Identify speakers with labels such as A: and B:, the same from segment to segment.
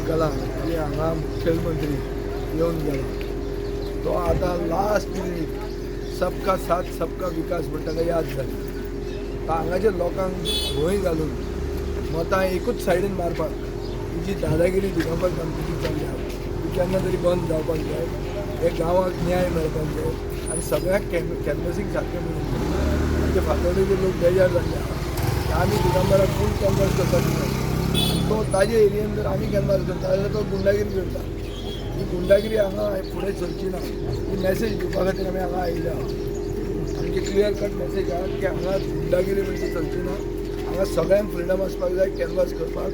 A: आयकलां की हांगा मुखेलमंत्री येवन गेला, तो आतां लास्ट मिनीट सबका साथ सबका विकास म्हणटा ताका याद जाली. तर हांगाच्या लोकांक भंय घालून मतां एकूच सायडीन मारपाक ही जी दादागिरी दिगंबर कामतीची चल्ल्या, ती केन्ना तरी बंद जावपाक जाय. हे गांवाक न्याय मेळपाक जाय आनी सगळ्याक कॅनवसींग सारकें मेळूंक जाय. आमचे फातोर्डेचे लोक बेजार जाल्ले आहा की आमी दिगंबराक फूल कॅनवास करपाक दिना आनी तो ताजे एरियेन जर आमी कॅनवास करता जाल्यार तो गुंडागिरी करता. ही गुंडागिरी हांगा फुडें चलची ना, ही मॅसेज दिवपा खातीर आमी हांगा आयिल्ले आहा. आमची क्लियर कट मॅसेज आहा की हांगा गुंडागिरी म्हणजे चलची ना. हांगा सगळ्यांक फ्रिडम आसपाक जाय कॅनवास करपाक.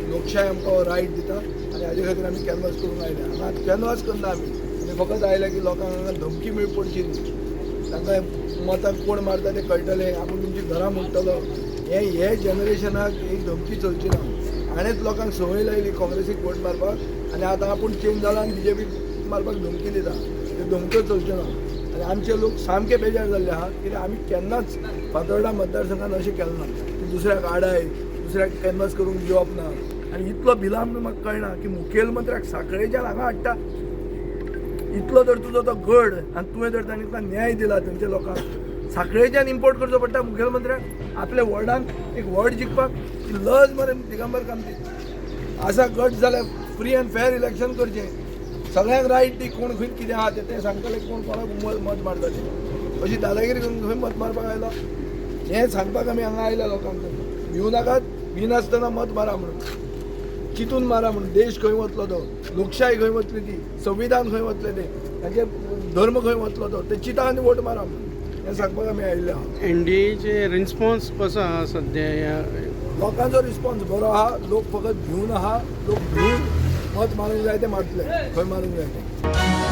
A: लोकशाय आमकां हो रायट दिता आनी हाजे खातीर आमी कॅनवास करूंक आयले. हांगा कॅनवास करना आमी, आमी फकत आयले की लोकांक हांगा धमकी मेळ पडची न्ही, तांकां मतां कोण मारता तें कळटलें, आपूण तुमची घरां मोडटलो, हे हे जनरेशनाक ही धमकी चलची ना. हाणेंच लोकांक संवय लायली काँग्रेसीक वोट मारपाक आनी आतां आपूण चेंज जाला आनी बीजेपीक मारपाक धमकी दिता. त्यो धमक्यो चलच्यो ना आनी आमचे लोक सामके बेजार जाल्ले आहा, कित्याक आमी केन्नाच फातोर्डा मतदारसंघान अशें केलें ना की दुसऱ्याक आडाय, दुसऱ्याक कॅनवास करूंक दिवप ना. आनी इतलो भिला म्हणून म्हाका कळना की मुखेलमंत्र्याक साखळेच्यान हांगा हाडटा. इतलो जर तुजो तो गड आनी तुवें जर तांकां न्याय दिला, थंयच्या लोकांक साखळेच्यान इम्पोर्ट करचो पडटा मुखेलमंत्र्याक आपल्या वॉर्डांक एक वॉर्ड जिखपाक. ती लज मरे दिगंबर कामती. आसा गट जाल्यार फ्री अँड फेर इलेक्शन करचें, सगळ्यांक रायट दी, कोण खंय कितें आहा तें सांगतले, कोण कोणाक मत मारता तें. अशी दादागिरी करून खंय मत मारपाक आयलो, हें सांगपाक आमी हांगा आयल्या लोकांक. भिवू नाकात, भिनासतना मत मारा म्हणून, चिंतून मारा म्हणून. देश खंय वतलो तो, लोकशाय खंय वतली ती, संविधान खंय वतलें तें, तांचे धर्म खंय वतलो तो, ते चिंता आनी वोट मारा म्हणून हें सांगपाक आमी आयिल्ले आहा.
B: एनडीएचे रिस्पॉन्स कसो आहा सध्या ह्या?
A: लोकांचो रिस्पॉन्स बरो आहा. लोक फकत भिवन आहा. लोक भिवन मत मारूंक जाय ते मारतले, खंय मारूंक जाय ते.